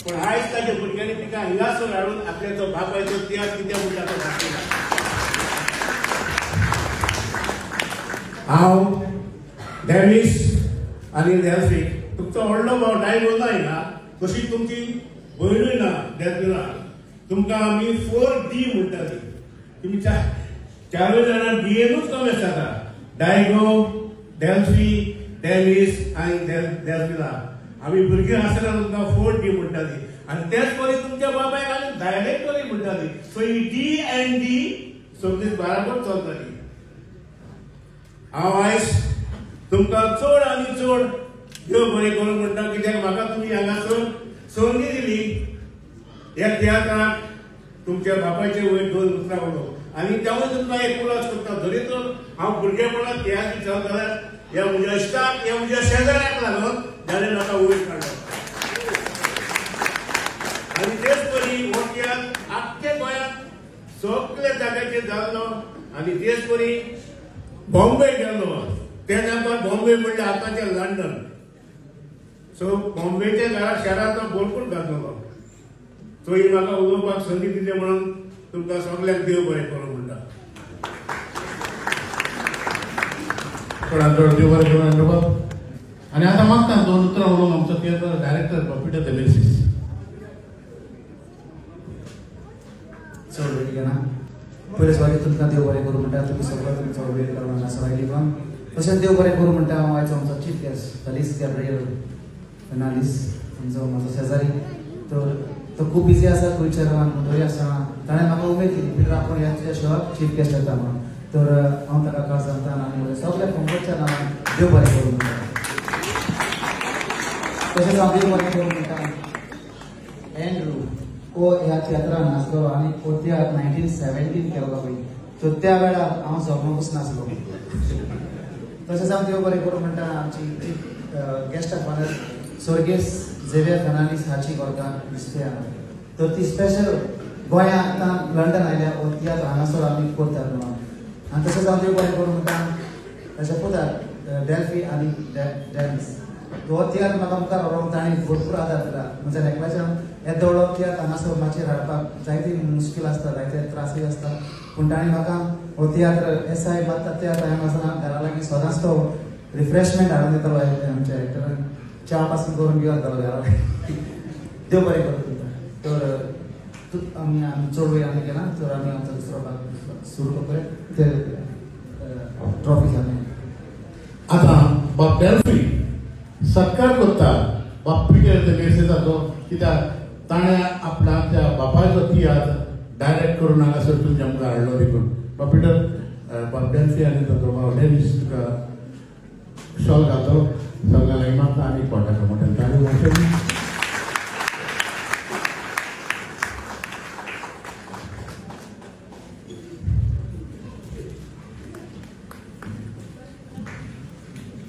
पूण आयज ताच्या भुरग्यांनी तिका हिंगासर हाडून आपल्याचो बापायचो तियात्र कितें म्हणटा तो दाखयला. हांव डॅनिस आनी डेल्फी तुमचो व्हडलो भाव डायगो ना हिंगा, तशी तुमची भयणूय ना डेल्फिना. तुमकां आमी 4D म्हणटाली. तुमी चारूय जाणां डीएनूच कमी जाता. डायगो, डेल्फी, डॅनिस आनी डेल्फिना. आमी भुरगीं आसतना तुमकां 4D म्हणटाली आनी तेच परी तुमच्या बापायक आमी डायरेक्टरी म्हणटाली. सो ही डी एन डी सगळी बराबर चलताली. हांव आयज तुमकां चड आनी चड देव बरें करूं म्हणटा, कित्याक म्हाका तुमी हांगासर संदी दिली ह्या तियात्राक तुमच्या बापायचे वयर दोन उतरां उलोवंक. आनी तेवूय तुमकां एक उलोवप करता. जरी तर हांव भुरगेपणांत तियात्र चलता जाल्यार ह्या म्हज्या इश्टाक, ह्या म्हज्या शेजाऱ्याक लागून जाणें म्हाका वयर काडलो. आनी तेच परी हो तियात्र आख्खे गोंयांत सगल्या जाग्याचेर जाल्लो आनी तेच परी बॉम्बे गेल्लो. ते तेंपार बॉम्बे म्हणल्यार आतांचें लंडन. सो बॉम्बेच्या घरा शहरांत तो भरपूर गाजलो. सो ही म्हाका उलोवपाक संदी दिली म्हणून तुमकां सगल्यांक देव बरें करूं म्हणटा. चडांत चड देव बरें करूं अनुभव. आनी आतां मागता दोन उतरां उलोवंक आमचो theatre director Peter the Menezes. चड वेळ घेना. पयले सुवातेर तुमकां देव बरें करूं म्हणटा. तुमी सगळो तुमचो वेळ काडून हांगासर आयली म्हणून. तशेंच देव बरें करूं म्हणटा हांव आयचो आमचो chief guest Felix Gabriel Fernandes, तुमचो म्हजो शेजारी. तर तो खूब बिजी आसा, खुर्चेरान बरी आसा. ताणें म्हाका उमेद दिली, पिटर आपूण ह्या तुज्या शोवाक चीफ गेस्ट येता म्हणून. तर हांव ताका काळजांतल्यान आनी सगल्या पंगडच्या नांवान देव बरें करूं म्हणटा. तशेंच हांव देव बरें करूं म्हणटा एंड्रू हो ह्या तियात्रान आसलो आनी हो तियात्र 1917 केल्लो पळय, तर त्या वेळार हांव जल्मूच नासलो. तशेंच हांव देव बरें करूं म्हणटा आमची गेस्ट ऑफ ऑनर स्वर्गेस्त झेवियर फर्नांडीस हाची गोरकार क्रिस्तियान. तर ती स्पेशल गोंयांत लंडन आयल्या हो तियात्र हांगासर आमी करतात म्हणून. आनी तशेंच हांव देव बरें करूं म्हणटा ताच्या पुताक डेल्फी आनी डॅनिस. हो तियात्र म्हाका मुखार व्हरूंक ताणें भरपूर आदार दिला. म्हणजे एकल्याच्यान येदो व्हडलो तियात्र हांगासर माचयेर हाडपाक जायती मुश्कील आसता, जायते त्रासूय आसता, पूण ताणें म्हाका हो तियात्र एसआय मारता तियात्र हांवें आसतना घरा लागीं सदांच तो रिफ्रेशमेंट हाडून दितालो. आमच्या एक्टरान च्या पासून करून घेवन येतालो घरा लागीं. देव बरें करूं तुमकां. तर आमी आमी चड वेळ आमी केला, तर आमी आमचो दुसरो भाग सुरू करतले ते ट्रॉफी जाले. आतां बाब डेल्फी सत्कार करता बाब पिटर the मेनेझिसाचो, कित्याक ताणें आपल्या त्या बापायचो तियात्र डायरेक्ट करून हांगासर तुमच्या मुखार हाडलो. देखून बाब पिटर, बाब डेल्फी आनी ताचो भाव डॅनिस तुका शॉल घालतलो. सगळ्या लागीं मागता आनी पोटाक मोठ्यान ताळयो मारच्यो.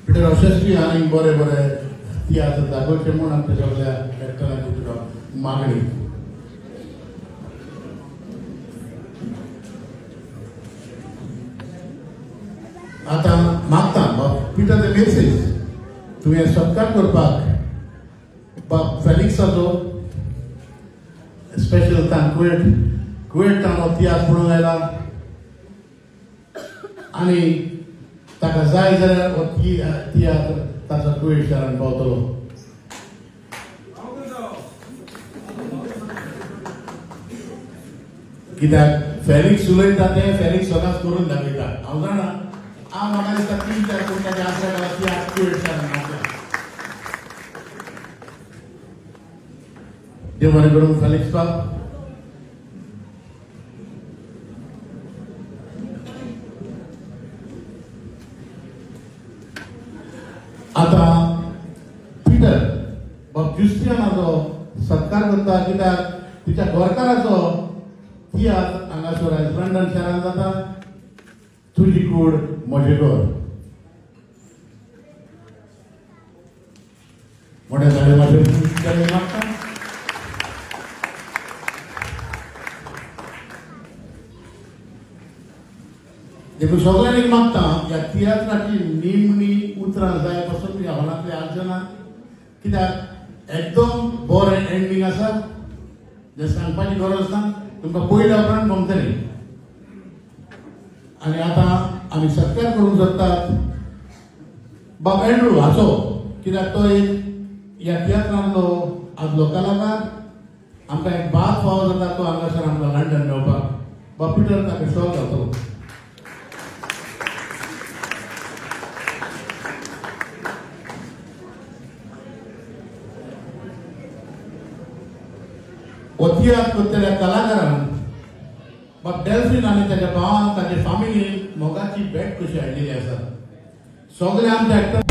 पिटर अशेंच आनी बरे बरे तियात्र दाखोवचे म्हूण आमच्या सगळ्या एक्टरांची तुका मागणी. आतां मागता बाब पिटर the Menezes तुवें सत्कार करपाक बाब फेलिक्साचो स्पेशल तान कुवेट कुवेट तान हो तियात्र पळोवंक आयला आनी ताका जाय जाल्यार हो तियात्र ताचो कुवेट शारान पावतलो. कित्याक फेलिक्स उलयता तें फेलिक्स सदांच करून दाखयता. हांव जाणा, हांव म्हाका दिसता 3-4 कोण ताच्या आसऱ्या घाला तियात्र कुवेट शारान पावता. देव बरें करूं फेलिक्स बाब. आतां पिटर बाब ज्युस्तियानाचो सत्कार करता, कित्याक तिच्या गोरकाराचो तियात्र हांगासर आयज लंडन शारांत जाता. तुजी कूड म्हजें घर. मोठ्या ताळयो मारच्यो मागता. देखून सगळ्यांनी मागता ह्या तियात्राची निमणी उतरां जाय पासून ह्या हॉलांतले आडचना, कित्याक एकदम बरें एंडींग आसा जें सांगपाची गरज ना, तुमकां पयल्या उपरांत गमतली. आनी आतां आमी सत्कार करूंक सोदतात बाब एंड्रू हाचो, कित्याक तो एक ह्या तियात्रांतलो आदलो कलाकार. आमकां एक बात फावो जाता तो हांगासर आमकां लंडन मेळपाक. बाब पिटर ताका शॉक जातलो. हो तियात्र करतल्या कलाकारान बाब डेल्फीन आनी ताच्या भावान ताच्या फामिलीन मोगाची भेट कशी हाडलेली आसा. सगळे आमच्या एक्टर